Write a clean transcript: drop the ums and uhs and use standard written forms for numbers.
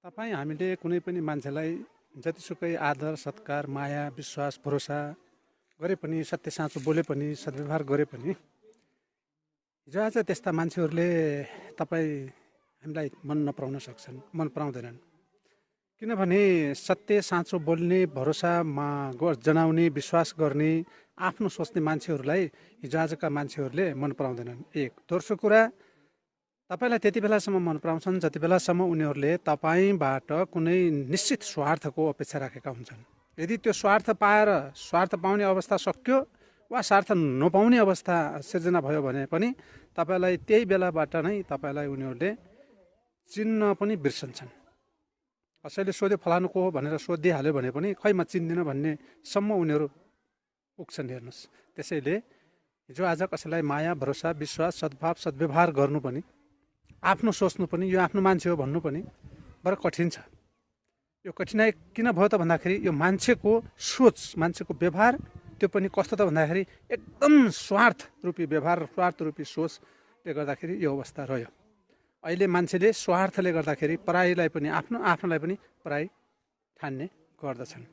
तपाईँ हामीले कुनै पनि मान्छेलाई जतिसुकै आदर सत्कार माया विश्वास भरोसा गरे पनि सत्य साँचो बोले पनि सद्व्यवहार गरे पनि हिजो आज त्यस्ता मान्छेहरूले तपाईँ हामीलाई मन नपराउन सक्छन्, मन पराउँदैनन्। किनभने सत्य साँचो बोल्ने भरोसामा जनाउने विश्वास गर्ने आफ्नो सोच्ने मान्छेहरूलाई हिजो आजका मान्छेहरूले मन पराउँदैनन्। एक दोस्रो कुरा, तपाईँलाई त्यति बेलासम्म मन पराउँछन् जति बेलासम्म उनीहरूले तपाईँबाट कुनै निश्चित स्वार्थको अपेक्षा राखेका हुन्छन्। यदि त्यो स्वार्थ पाएर स्वार्थ पाउने अवस्था सक्यो वा स्वार्थ नपाउने अवस्था सिर्जना भयो भने पनि तपाईँलाई त्यही बेलाबाट नै तपाईँलाई उनीहरूले चिन्न पनि बिर्सन्छन्। कसैले सोध्यो फलानु को हो भनेर सोधिहाल्यो भने पनि खै म चिन्दिनँ भन्नेसम्म उनीहरू पुग्छन्। हेर्नुहोस्, त्यसैले हिजो आज कसैलाई माया भरोसा विश्वास सद्भाव सद्व्यवहार गर्नु पनि, आफ्नो सोच्नु पनि, यो आफ्नो मान्छे हो भन्नु पनि बडा कठिन छ। यो कठिनाइ किन भयो त भन्दाखेरि यो मान्छेको सोच, मान्छेको व्यवहार त्यो पनि कस्तो त भन्दाखेरि एकदम स्वार्थ रूपी व्यवहार, स्वार्थ रूपी सोचले गर्दाखेरि यो अवस्था रह्यो। अहिले मान्छेले स्वार्थले गर्दाखेरि पराईलाई पनि आफ्नो आफ्नोलाई पनि पराई ठान्ने गर्दछन्।